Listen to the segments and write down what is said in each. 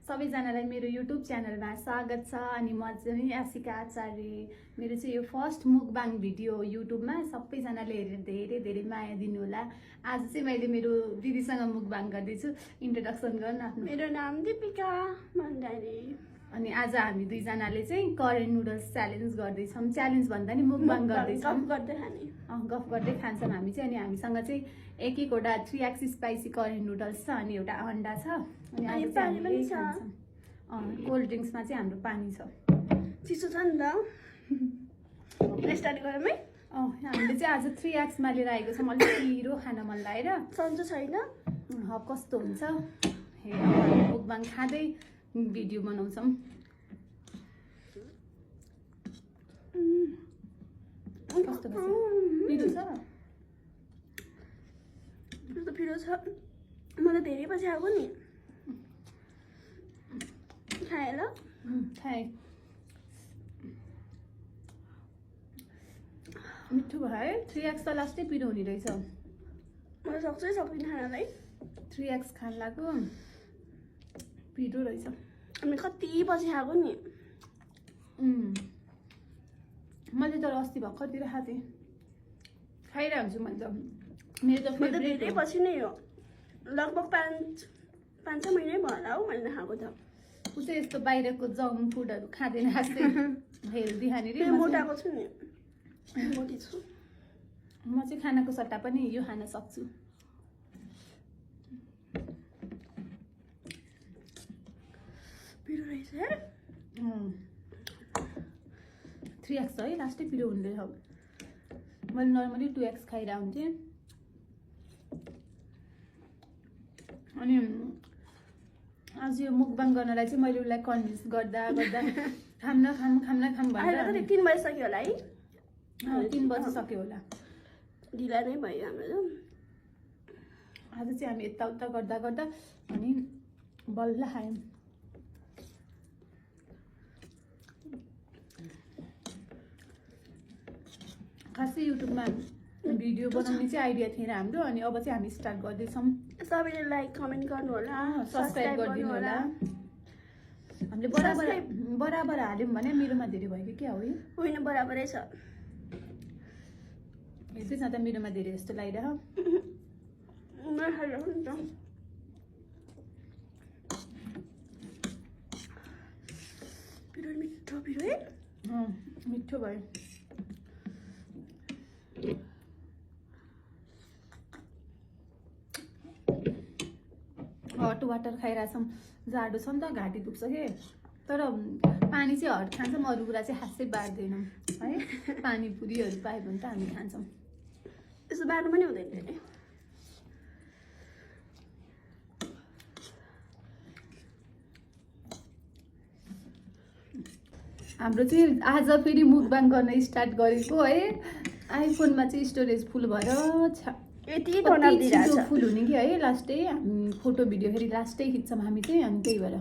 सबैजनालाई मेरो युट्युब च्यानलमा स्वागत छ। अनि म चाहिँ यासिका आचार्य। मेरो चाहिँ यो फर्स्ट मुकबाङ भिडियो युट्युबमा। सबैजनाले हेरेर धेरै धेरै माया दिनु होला। आज चाहिँ मैले मेरो दिदीसँग मुकबाङ गर्दैछु। इन्ट्रोडक्सन गर्न आफ्नो। मेरो नाम दीपिका भण्डारी। अनि आज हामी दुईजनाले चाहिँ करेन्ट नुडल्स च्यालेन्ज गर्दैछौँ। च्यालेन्ज भन्दा नि मुकबाङ गर्दैछौँ। गफ गर्दै खान्छौँ हामी चाहिँ। अनि हामीसँग चाहिँ एक-एकवटा 3x स्पाइसी करेन्ट नुडल्स छ अनि एउटा अन्डा छ। अनि आज चाहिँ हामी खान्छौँ। कोल्ड ड्रिङ्क्समा चाहिँ हाम्रो पानी छ। चिसो छ नि त। स्टार्ट गरौँ है। हामीले चाहिँ आज 3x मा लिएर आएको छौँ। अलिक पिरो खान मन लागेर। सन्चो छैन कस्तो हुन्छ मुकबाङ खाँदै भिडियो बनाउँछौँ। कस्तो पिरो छ? पिरो छ। मलाई धेरै पछि आएको नि। खाए ल? खाएँ। मिठो भयो। 3x त लास्टै पिरो हुने रहेछ। मलाई सक्छु है सक्दिनँ खानलाई। 3x खान लाग्यो पिरो रहेछ। अनि कति पछि खाएको नि। मैले त अस्ति भर्खरतिर खाएको थिएँ। खाइरहेको हुन्छु मैले त। मेरो त धेरै पछि नै हो। लगभग 5-6 महिनै भयो होला हौ मैले खाएको त। ऊ चाहिँ यस्तो बाहिरको जङ्क फुडहरू खाँदैन। खाँदै हेल्दी खाने रे। मोटाएको छु नि। मोटी छु। म चाहिँ खानाको सट्टा पनि यो खान सक्छु। पिरो रहेछ है। 3x है लास्टै पिरो हुने रहेछ। मैले नर्मली 2x खाइरहेको हुन्थेँ। अनि आज यो मुकबाङ गर्नलाई चाहिँ मैले उसलाई कन्भिन्स गर्दा खाम न खाम भनेर 3 बजिसक्यो होला है। 3 बजिसक्यो होला। ढिला नै भयो हाम्रो। आज चाहिँ हामी यताउता गर्दा अनि बल्ल खायौँ। खासै युट्युबमा भिडियो बनाउने चाहिँ आइडिया थिएन हाम्रो। अनि अब चाहिँ हामी स्टार्ट गर्दैछौँ। सबैले लाइक कमेन्ट गर्नु होला, सब्सक्राइब गरिदिनु होला। हामीले बराबर हाल्यौँ भने मेरोमा धेरै भयो कि क्या हो? होइन बराबरै छ। हेर्दैछ त मेरोमा धेरै जस्तो लागिरह। पिरो मिठो पिरो है। मिठो भयो। हट वाटर खाइरहेछौँ। जाडो छ नि त, घाँटी दुख्छ के। तर पानी चाहिँ हट खान्छौँ। अरू कुरा चाहिँ खासै बार्दैनौँ है। पानीपुरीहरू पायो भने त हामी खान्छौँ। यसो बार्नु पनि हुँदैन नि। हाम्रो चाहिँ आज फेरि मुकबाङ गर्न स्टार्ट गरेको है। आइफोनमा चाहिँ स्टोरेज फुल भएर यति छिटो फुल हुने कि है। लास्टै फोटो भिडियो फेरि लास्टै खिच्छौँ हामी चाहिँ। अनि त्यही भएर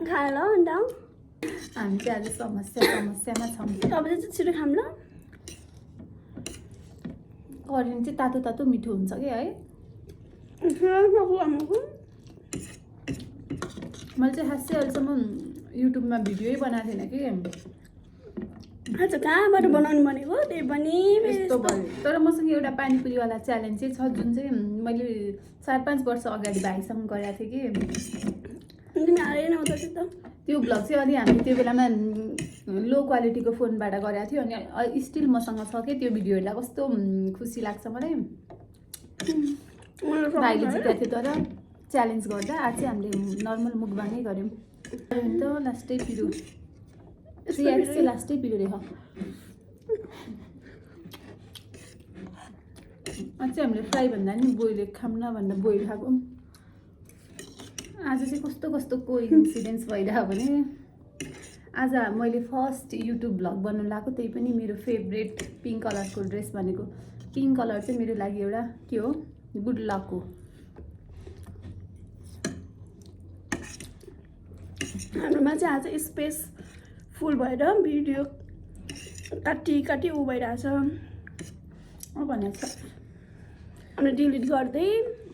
खाए ल अन्त। हामी चाहिँ आज समस्यामा छौँ। अब चाहिँ छिटो खाऊँ ल। करेन्ट चाहिँ तातो मिठो हुन्छ कि है। मैले चाहिँ खासै अहिलेसम्म युट्युबमा भिडियोै बनाएको थिएन कि। आज कहाँबाट बनाउनु भनेको त्यही पनि यस्तो भयो। तर मसँग एउटा पानीपुरीवाला च्यालेन्ज चाहिँ छ, जुन चाहिँ मैले 4-5 वर्ष अगाडि भाइसँग गरेको थिएँ कि। तिमी हालेन त त्यो भ्लग चाहिँ अलि हामीले त्यो बेलामा लो क्वालिटीको फोनबाट गरेको थियो। अनि स्टिल मसँग छ कि त्यो भिडियो हेर्दा कस्तो खुसी लाग्छ मलाई। भाइले जितेको थियो तर च्यालेन्ज गर्दा। आज चाहिँ हामीले नर्मल मुकबाङै गऱ्यौँ। त लास्टै पिरो 3x चाहिँ लास्टै पिरो रहेछ। आज चाहिँ हामीले फ्राई भन्दा नि बोइल खाऊँ न भनेर बोइल खाएको। आज चाहिँ कस्तो कोइन्सिडेन्स भइरहेको भने आज मैले फर्स्ट युट्युब भ्लग बनाउनु लगाएको। त्यही पनि मेरो फेभरेट पिङ्क कलरको ड्रेस भनेको। पिङ्क कलर चाहिँ मेरो लागि एउटा के हो, गुड लक हो। हाम्रोमा चाहिँ आज स्पेस फुल भएर भिडियो काटी उ भइरहेछ। भनेको छ। अनि डिलिट गर्दै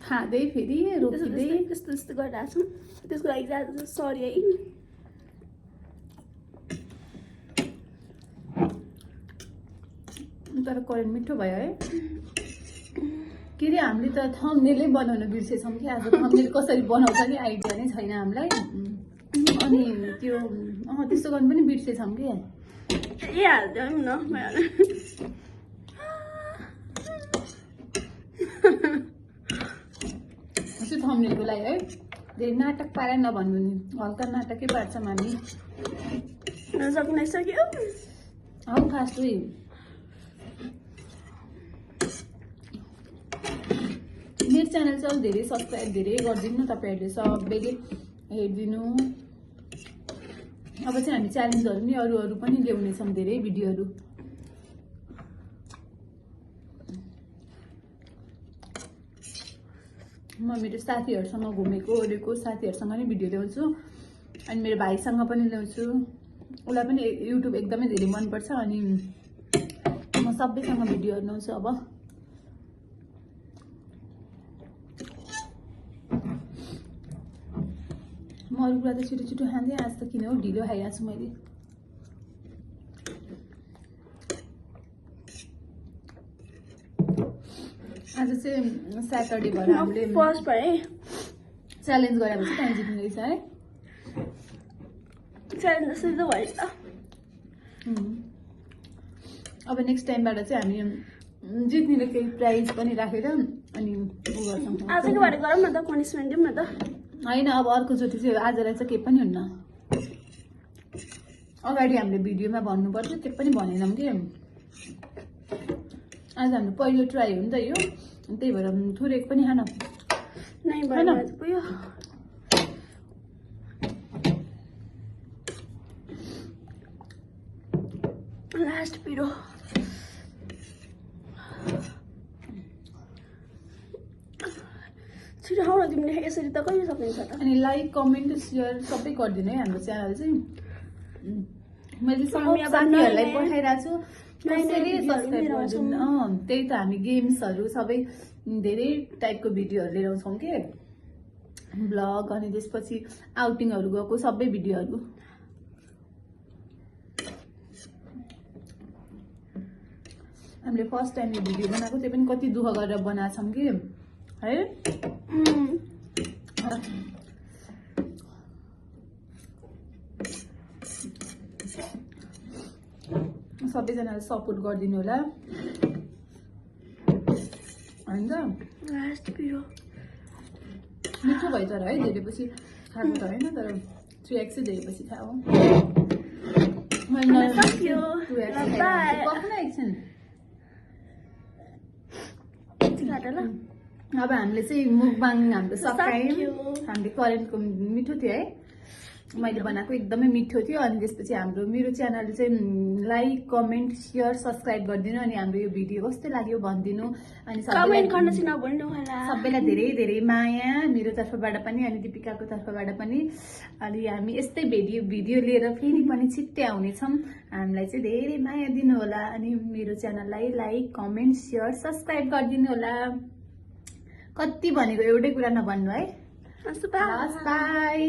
खाँदै फेरि रोकिँदै त्यस्तो त्यस्तो गरिरहेको छौँ। त्यसको लागि चाहिँ आज सरी है। तर करेन्ट मिठो भयो है। के अरे हामीले त थम्बनेलै बनाउन बिर्सेछौँ कि आज थम्बनेल कसरी बनाउँछ नि आइडिया नै छैन हामीलाई। अनि त्यो त्यस्तो गर्नु पनि बिर्सेछौँ कि। ए हाल्दिउँ न त्यो थम्बनेलको लागि है धेरै नाटक पारा नभन्नु नि, हल्का नाटकै पार्छौँ हामी। नसक्नु सक्यो हौ खासै मेरो च्यानल चाहिँ धेरै सब्सक्राइब धेरै गरिदिनु तपाईँहरूले, सबैले हेरिदिनु। अब चाहिँ हामी च्यालेन्जहरू नि अरू अरू पनि ल्याउनेछौँ, धेरै भिडियोहरू। म मेरो साथीहरूसँग घुमेको ओरेको साथीहरूसँग नि भिडियो ल्याउँछु, अनि मेरो भाइसँग पनि ल्याउँछु। उसलाई पनि युट्युब एकदमै धेरै मनपर्छ, अनि म सबैसँग भिडियोहरू ल्याउँछु। अब म अरू कुरा त छिटो छिटो खाँदै, आज त किन हो ढिलो खाइरहेको छु मैले। आज चाहिँ स्याटरडे भएर हामीले फर्स्ट भयो है। च्यालेन्ज गरेपछि टाइम जित्नु रहेछ है। च्यालेन्ज जस्तो त भयो त। अब नेक्स्ट टाइमबाट चाहिँ हामी जित्नेले केही प्राइज पनि राखेर अनि उ गर्छौँ। आजको बारे गरौँ न त, पनिसमेन्ट दिउँ न त। होइन, अब अर्कोचोटि चाहिँ आजलाई चाहिँ केही पनि हुन्न। अगाडि हामीले भिडियोमा भन्नुपर्छ, त्यो पनि भनेनौँ कि। आज हाम्रो पहिलो ट्राई हो नि त यो, त्यही भएर थोरै पनि खान नै भयो पुग्यो। लास्ट पिरो छिटो खाऊ न तिमीले, यसरी त कहिले सकिन्छ त। अनि लाइक कमेन्ट सेयर सबै गरिदिनु है हाम्रो च्यानल चाहिँ। मैले साथीहरूलाई पठाइरहेको छु, कसैले सब्सक्राइब गरिदिनु। त्यही त हामी गेम्सहरू सबै धेरै टाइपको भिडियोहरू लिएर आउँछौँ कि, ब्लग अनि त्यसपछि आउटिङहरू गएको सबै भिडियोहरू। हामीले फर्स्ट टाइम यो भिडियो बनाएको, त्यो पनि कति दुःख गरेर बनाएको छौँ कि है। सबैजनाले सपोर्ट गरिदिनु होला होइन। लास्ट पिरो मिठो भयो तर है, धेरै पछि खाएको त होइन, तर 3x चाहिँ धेरै पछि खाऊ। अब हामीले चाहिँ मुकबाङ हाम्रो सकायौँ। हामीले करेन्टको मिठो थियो है, मैले बनाएको एकदमै मिठो थियो। अनि त्यसपछि हाम्रो मेरो च्यानल चाहिँ लाइक कमेन्ट सेयर सब्सक्राइब गरिदिनु, अनि हाम्रो यो भिडियो कस्तो लाग्यो भनिदिनु। अनि सबैलाई धेरै धेरै माया मेरो तर्फबाट पनि अनि दिपिकाको तर्फबाट पनि। अनि हामी यस्तै भिडियो लिएर फेरि पनि छिट्टै आउनेछौँ। हामीलाई चाहिँ धेरै माया दिनु होला, अनि मेरो च्यानललाई लाइक कमेन्ट सेयर सब्सक्राइब गरिदिनु होला। कति भनेको एउटै कुरा नभन्नु है। बाई।